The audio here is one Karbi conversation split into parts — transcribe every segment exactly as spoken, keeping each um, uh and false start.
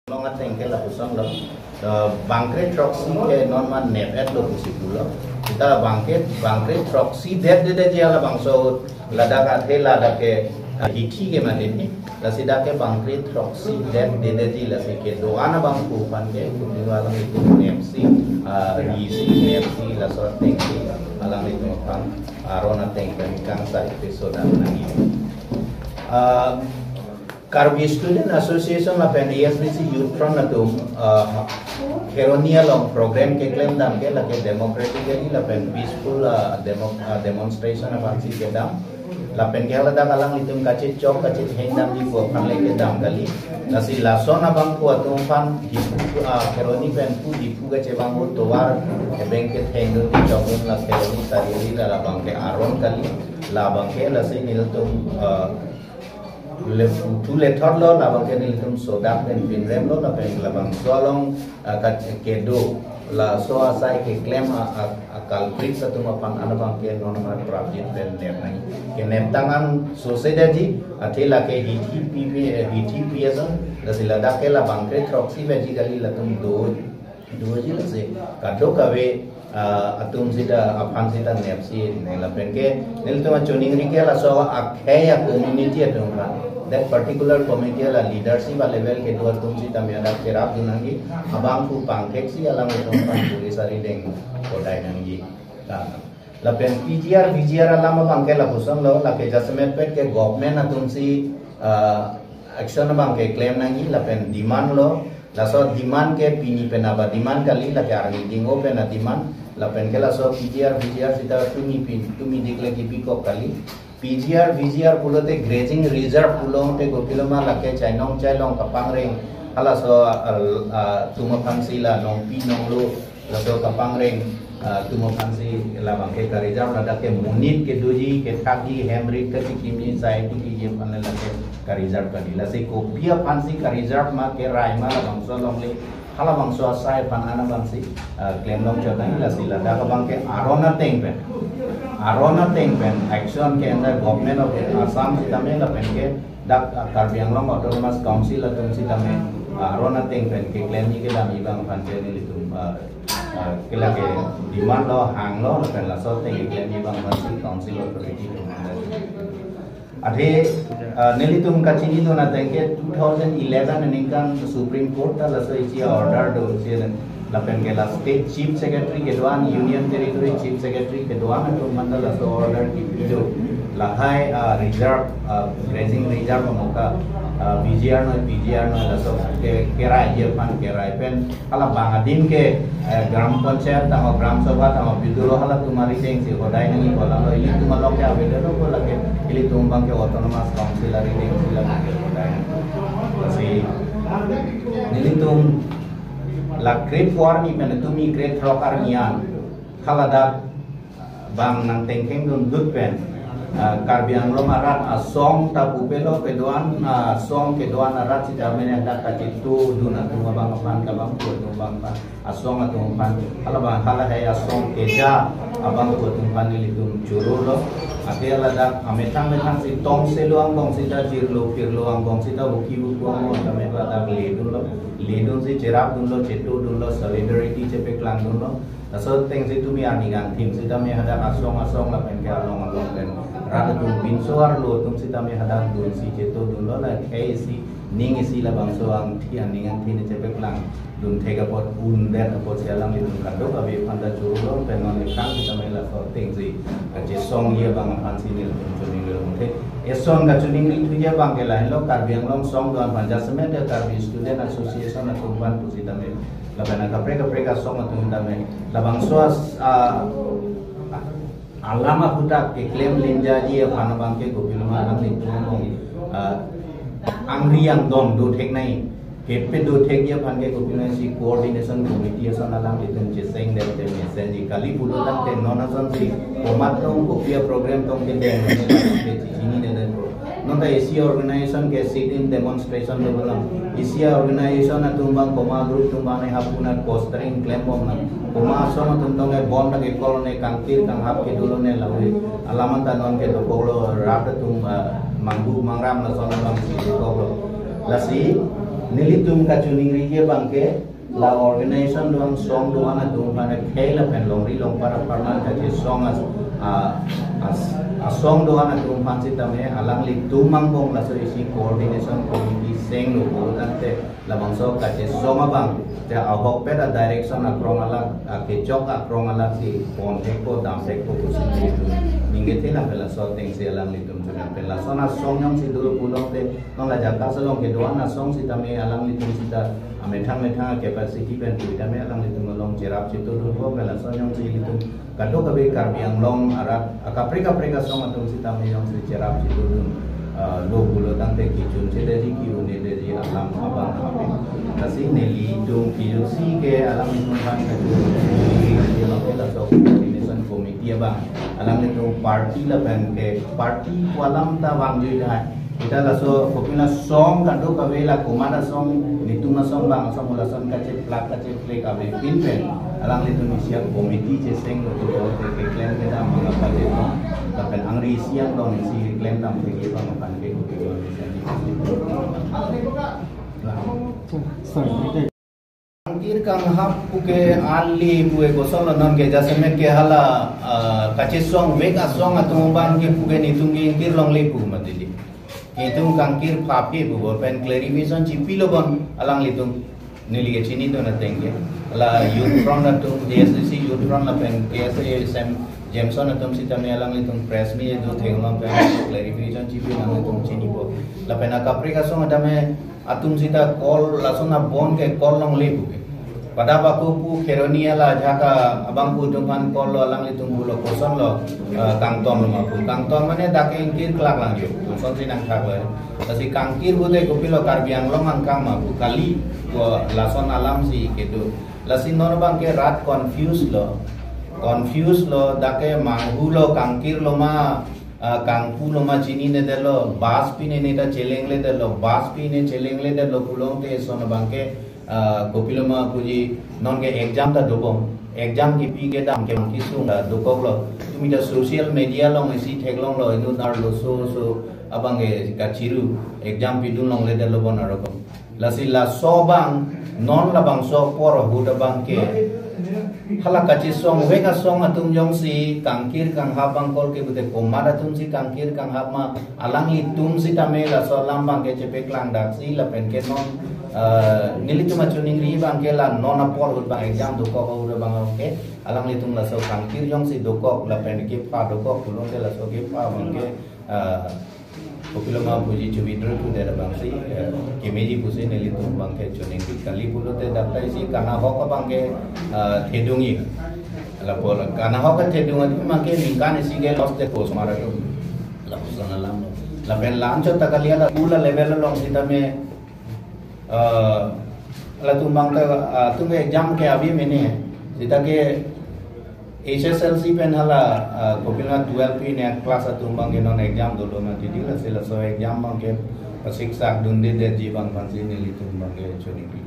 Long ateng ke lapuson lo. Eh, bangkre throksi ke non man nep-et lo pusi pulo. Sita bangke, bangkre throksi det det ji alabangso ladak athe ladak ke, eh, hithi ke mane ni. Lasi dak ke bangkre throksi det det ji lasi kedo-an abangphu aphan ke, kutu alanglitum nepsi, eh, risi nepsi laso ateng ke alanglitum aphan aron ateng pen kangsai pe sodak nangji. Eh, Karbi Student Association lapen A S B C Youth Front atum, ah, Kheroni along program keklem dam ke lake democratically lapen peaceful, ah, demo-, ah, demonstration aphansi kedam. Lapen ke haladak alanglitum kachechok kacheheng damji pu aphan le kedam kali. Lasi lason abangphu atum aphan Diphu, ah, Kheroni pen pu Diphu kachevang pu tovar ebeng ketheng dunji chokdun la Kheroni sarili la labang ke aron kali. Labang ke lasi nelitum, ah, le-, thu lethot lo, labang ke nelitum sodak pen pinrem lo, lapen labangso along, ah, ka-, kedo, laso asai keklem a, a, a culprits atum aphan anabang ke non mar prapjin pen nep nangji. Kenep tang an sose daji, athe lake hithi pi pi, eh, hithi pi ason, lasi ladak ke labangkre throksi baji kali latum do, doji lasi kadokave, ah, atum sita aphan sita nepsi ne lapen ke nelitum choningri ke laso akhei a community atum aphan, that particular committee la leadership a level kedo atum sitame adak kerap dun nangji, abangphu pangtheksi alanglitum aphan police arideng kodai nangji. Ah, lapen P G R, V G R alam abang ke lapuson lo, lake jasemet pet ke government atumsi, ah, action abang keklem nangji, lapen demand lo, laso demand ke pini pen aba demand kali, lake arni ding-o pen a demand, lapen ke laso P G R, V G R sita tumi pin, tumi dik lagi bikok kali. P G R, V G R pulote grazing reserve pulote kopiloma lake chainong chailong kapangreng, halaso, ah, ah, atum aphansi la nongpi nonglo, laso kapangreng, ah, atum aphansi labang ke ka-reserve, ladak ke monit kedoji, kethakji, hem rit katikimji, sai tikiji aphan lake ka-reserve kali. Lasi kopi aphansi ka-reserve ma, kerai ma, labangso alongle, halabangso asai aphan anabangsi, ah, klem long chot nangji. Lasi ladak abang ke aron ateng pen, aron ateng pen action ke anda Government of Assam sitame lapen ke dak, ah, Karbi Anglong Autonomous Council atum sitame, ah, aron ateng pen keklemji kedamji abang aphan ke nelitum, ah, ah, ke lake demand lo, hang lo, lapen laso ateng keklemji abang aphansi council authority atum anda. Athe, ah, nelitum kachinidun ateng ke two thousand eleven aningkan Supreme Court ta laso isi order do si, lapen ke la State Chief Secretary kedo-an, Union Territory Chief Secretary kedo-an atum aphan ta laso order kipi do. Lahai, ah, reserve, ah, grazing reserve amoka, ah, V G R noi, P G R noi, laso ke, kerai ji aphan kerai pen, hala bang adim ke, eh, Gram Panchayat tangho, Gram Sabha tangho, B D O lo, halatum aridengsi hodai nangji ko, lalo ilitum along ke avedet lo ko, lake ilitum abang ke Autonomous Council aridengsi lake ke hodai nangji. Lasi nelitum la grade four arni pen tumi grade throk arni an haladak bang nangtengkheng dun dut pen, ah, Karbi Anglong arat asong ta pupe lo, kedo-an, ah, asong kedo-an arat sitame hadak kachetudun atum abang aphan, kabang pu atum abang aphan, asong atum aphan, halabang halahai asong keja abang pu atum aphan nelitum choro lo. Athe haladak amethang methang si tongse lo angbong sita, jirlo pirlo angbong sita, buki buku angbong sitame haladak ledun lo, ledunsi cherapdun lo, chetudun lo, solidarity chepeklang dun lo. Laso atengsi tumi arni kangthim sitame hadak asong asong lapen ke along along pen rat atum pinso arlo atum sitame hadak dunsi chetudun lo, la khei isi ning isi labangso angthi aning angthi ne chepeklang dun thek apot, undet apotsi alanglitum kadokave aphan ta choro lo, pen non lekang sitame laso atengsi kachesongji abang aphansi nelitum choningri lo. Athe eson kachoningri thuji abang ke lahenlo, Karbi Anglong asong do-an aphan, jasemet ya Karbi Student Association atum aphan pusitame, lapen kaprek kaprek asong atum tame, labangso as-, ah, alam aputhak keklem lenjaji aphan abang ke kopiloma alanglitum, ah, angri angdong do thek nai, kepedo thekji aphan ke kopiloma si coordination committee ason alanglitum cheseng det te mesenji kali pulo tangte non asonsi komat tong kopi a program tong kedeng ke chini ne den. Non ta isi organization ke sit-in demonstration do bang. Isi organization atum abang komat group atum abang ne hapu nat postering klem bom nang. Komat asong atum tong ke bon ta ke kol ne kangkir kanghap kedo lo ne lahui. Alam anta non ke dokok lo, rat atum, ah, mangbu mangram lason abang si dokok lo. Lasi Nelitum kachiningri ke abang ke la organization do-an, song do-an atum aphan khei lapen longri longpat apharman kachesong as, a, as, asong do-an atum aphan sitame alanglitum angbong laso isi coordination committee senglo pulotangte labangso kachesong abang te ahokpet a direction akrong alak, akechok akrong alak si pon thekpo dam thekpo pusi nelitum ningke thela pela so tengsi alanglitum chulang pen lason asong jongsi dolo pulotangte non la jaka salong kedo-an asong sitame alanglitum sita amethang methang capacity pen pu sitame alanglitum along cherap chitu dunpo pen lason jongsi ilitum kadokave Karbi Anglong arat akaprek kaprek asong atum sitame jongsi cherap chitu dun, ah, lo pulotangte kechun chedeji ke-un-edeji alam abang ape. Lasi nelitum P U C ke alanglitum aphan kachun neli laso coordination committee abang alanglitum party lapen ke party pu alam ta vangjui dai. Sita laso kopina song kadokave la komat asong, netum asong bang asong lason kacheplak kacheplek avepin pen alanglitum isi a committee chesenglo pulote keklem kedam mangkapate tong lapen angri isi angbong isi keklem dam thekji abang aphan ke kopi. Sorry. Kangkir kanghap puke ali pue kosonlo nonke jasemet ke hala, ah, kachesongvek asong atum abang ke puke netum kangkir longle pu mati di. Netum kangkir phapi pu bo pen clarification chipilo bon alanglitum neli kachinidun ateng ke. La Youth Front atum, J S D C Youth Front lapen K S A sem Jameson atum sitame alanglitum press meet do theklong pen clarification chipi alanglitum chinipo. Lapen akaprek asong atame atum sita call lason abon ke call longle puke. Pada baku pu Kheroni ala jaka abang pu atum aphan call lo alanglitum pulo kosonlo, eh, kangton lo ma pu. Kangton mane dak kangkir klak lang yo. Kosonsi nangthaklo. Lasi kangkir pute kopilo Karbi Anglong angkang ma pu kali ko lason alam si kedo. Lasi non abang ke rat confuse lo. Confuse lo dak ke manghu lo kangkir lo ma, ah, kangpu lo ma chinine detlo, bus pi ne ne ta chelengledetlo, bus pi ne chelengledetlo pulotangte son abang ke, ah, kopilo ma puji nonke exam ta dobom, exam kipi kedam ke bang kesung ta dokoklo, tumi ta social media along isi theklonglo inut arlo so so abang ke kachiru exam pidun longledetlo bon arokom. Lasi laso abang, non labangso apor ahut abang ke hala kachesongvek asong atum jongsi kangkir kanghap abang call ke pute komat atum si kangkir kanghap ma alanglitum sitame laso alam abang ke chepeklang daksi lapen ke non, eh, nelitum achiningri abang ke la non apor ahut abang exam dokok ahut abang ke alanglitum laso kangkir jongsi dokok lapen kepha dokok pulote laso kepha abang ke, eh, kopilo ma puji chumi dru tu dera abang si, eh, kemeji pusi nelitum abang ke chiningri kali pulote dak ta isi kanahok abang ke, eh, thedungi. Lapu kanahok ke thedung abang ke ningkan isi ke loss de post mara tu. Lapuson alam. Lapen lanchot ta kali ala pula level along sitame, eh, latum abang ta, eh, tum exam ke avi mene. Sita ke H S L C pen hala, ah, kopilo twelve pi ne class atum abang ke non exam dolo mati di lasi laso exam abang ke pasiksak dundedetji abang aphansi nelitum abang ke chiningri.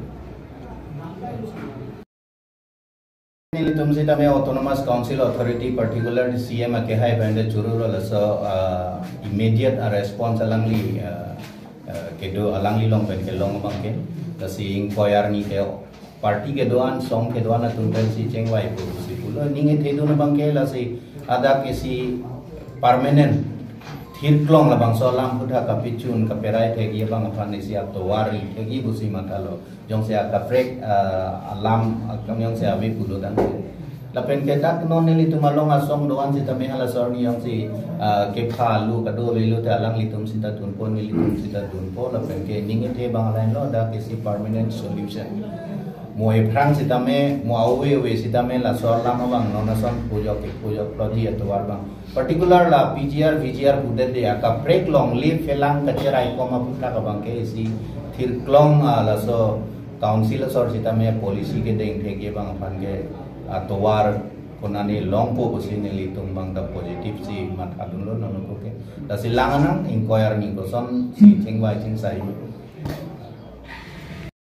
Nelitum sitame Autonomous Council Authority particular C M akehai pen de churu lo laso, ah, immediate a response alangli, ah, ah, kedo alangli along pen kelong abang ke. Lasi ingkoi arni ke party kedo-an, song kedo-an atum pensi chengvai pusi pulo. Ning ethedun abang ke lasi adak isi permanent thirklong labangso alam aphuthak kapachun kaperai thekji abang aphan isi atovar thekji pusi mathalo. Jongsi akaprek, ah, alam akam jongsi ave pulotangte. Lapen ke dak non nelitum along asong do-an sitame hala sorni jongsi, ah, kepha alu kado lelo te alanglitum sita dunpo, nelitum sita dunpo lapen ke ning ethe abang lain lo dak isi permanent solution. Mo ephrang sitame, mo ave ave sitame laso alam abang non ason pujok ke pujok ploti atovar abang. Particular la P G R, V G R pudet de akaprek longle phelang kacherai kom aphuthak abang ke isi thirklong, ah, laso council asor sitame policy kedeng thekji abang aphan ke atovar konane longpo pusi nelitum abang ta positive si mathadunlo non ako ke. Lasi lang anang ingkoi arni kosonsi chengvai chengsai.